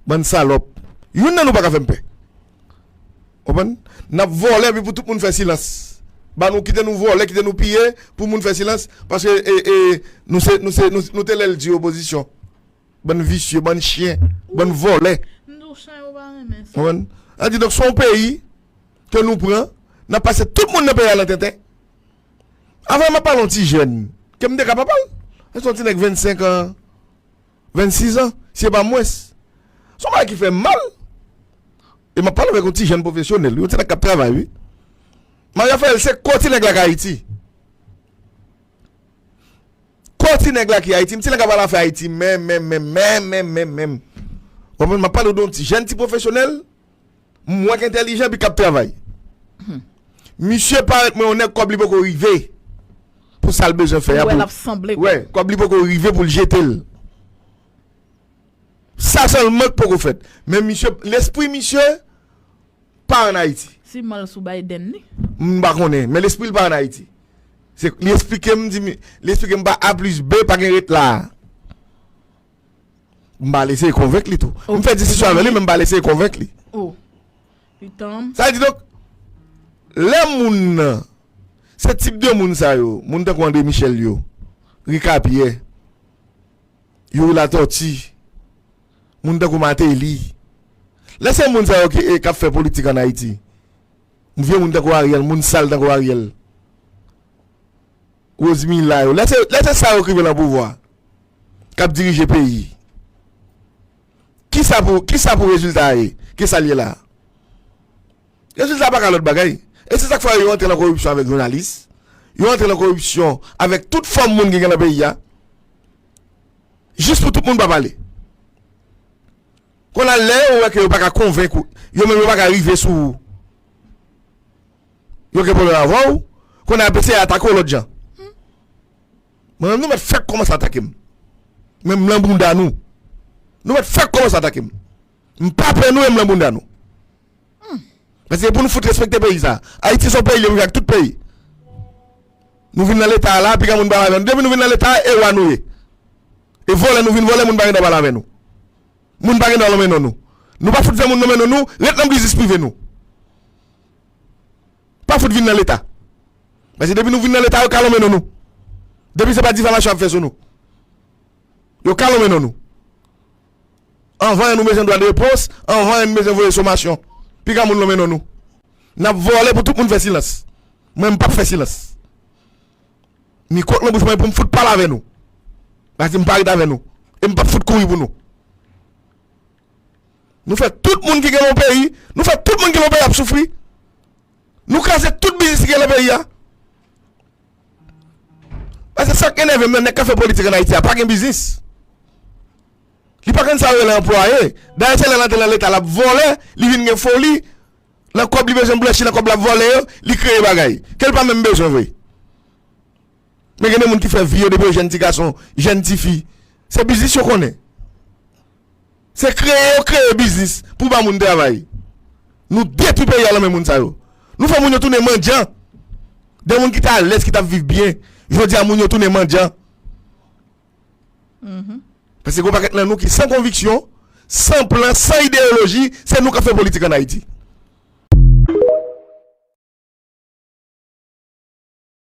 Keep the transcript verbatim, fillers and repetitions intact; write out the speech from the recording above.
Bann salòp. Youn nan nou pa ka fè m pè. Konprann? N ap vòlè epi pou tout moun fè silans. Ba nou kite nou vòlè, kite nou piye pou moun fè silans. Paske e, e, nou se, nou se, nou, nou te lè l di opozisyon. Bann visye, bann chen, bann vòlè. M di w chan yo pa renmen sa. Konprann? Sa di donk se yon peyi ke nou pran, n ap pase tout moun nan peyi a nan tenten. Avan m ap pale yon ti jèn, ke m te ka pa pale. Se yon ti nèg vennsenk an, vennsis an, si e pa mwens. Se yon bagay ki fè m mal. E m ap pale avèk yon ti jèn pwofesyonèl, yon ti nèg k ap travay, wi. Maria Fael, se kò ti nèg la k Ayiti. Kò ti nèg la ki Ayiti, m ti nèg ap al afè Ayiti, menm, menm, menm, menm, menm, menm, menm. Konprann? M ap pale w de yon ti jèn ti pwofesyonèl, m wè k entèlijan epi k ap travay. Misye parèt mwen yon nèg kòb li poko rive pou sa l bezwen fè a. Ou wè pou l ap sanble, kwa. Wè, kòb li poko rive pou l jete l. Sa sèlman k poko fèt. Men misye, lespri misye pa ann Ayiti. Si mal sou Biden, li. M pa konnen, men lespri l pa ann Ayiti. Se, li eksplike m, di mi, li eksplike m pa A plis B, pa gen ret la. M pa al eseye konvenk li tou. M fè diskisyon avè li, men m pa al eseye konvenk li. Oh. Pitanm. Sa vle di donk, lè moun nan, se tip de moun sa yo, moun tankou André Michel yo, Ricapierre, Youri Latortue, moun tankou Martelly. Lè se moun sa yo ki, e, k ap fè politik ann Ayiti. Vye moun tankou Ariel, moun sal tankou Ariel. Rosemila yo. Lè se, lè se sa yo k rive nan pouvwa, k ap dirije peyi. Kisa pou, kisa pou rezilta a ye? Kisa l ye la? Rezilta pa ka lòt bagay. E se sa k fè yo antre nan koripsyon avèk jounalis. Yo antre nan koripsyon avèk tout fòm moun ki gen nan peyi a. Jis pou tout moun pa pale. Kounye a lè yo wè ke yo pa ka konvenk ou, yo menm yo pa ka rive sou ou. Yo gen pwoblèm avè w, kounye a y ap eseye atake w lòt jan. Mwen menm nou mèt fèk kòmanse atake m. Men m lan bounda nou. Nou mèt fèk kòmanse atake m. M pa pè nou e m lan bounda nou. Paske pou nou fout respekte peyi sa. Ayiti se yon peyi, li menm jan ak tout peyi. Nou vin nan leta a la, piga moun pale avè nou. Depi nou vin nan leta a, e wa nou ye. E vòlè nou vin vòlè, moun pa gen dwa pale avè nou. Moun pa gen dwa lonmen non nou. Nou pa fout fè moun lonmen non nou, ret nan biznis prive nou. Pa fout vin nan leta. Paske depi nou vin nan leta, yo ka lonmen non nou. Depi se pa difamasyon y ap fè sou nou, yo ka lonmen non nou. Anvan nou bezwen dwa de repons, anvan nou bezwen voye somasyon. Piga moun lonmen non nou. N ap vòlè pou tout moun fè silans. Mwen, m p ap fè silans. Mikwo k nan bouch mwen pou m fout pale avè nou. Paske m pa ret avè nou. E m p ap fout kouri pou nou. Nou fè tout moun ki gen yon peyi, nou fè tout moun ki gen yon peyi ap soufri. Nou kraze tout biznis ki gen nan peyi a. Paske sa k enève m nan, nèg k ap fè politik ann Ayiti a pa gen biznis. Li pa konn sa yo rele anplwaye. Dayè se lè l antre nan leta l ap vòlè, li vin gen foli, nan kòb li bezwen blanchi, nan kòb l ap vòlè yo, li kreye bagay ke l pa menm bezwen vre. Men gen de moun ki fè vi yo depi yo jèn ti gason, jèn ti fi. Se biznis yo konnen. Se kreye yo kreye biznis pou ba moun travay. Nou detwi peyi a nan men moun sa yo. Nou fè moun yo tounen mandyan. De moun ki te alèz, ki t ap viv byen, jodi a moun yo tounen mandyan. Paske gen yon pakèt nan nou ki san konviksyon, san plan, san ideyoloji, se nou k ap fè politik ann Ayiti.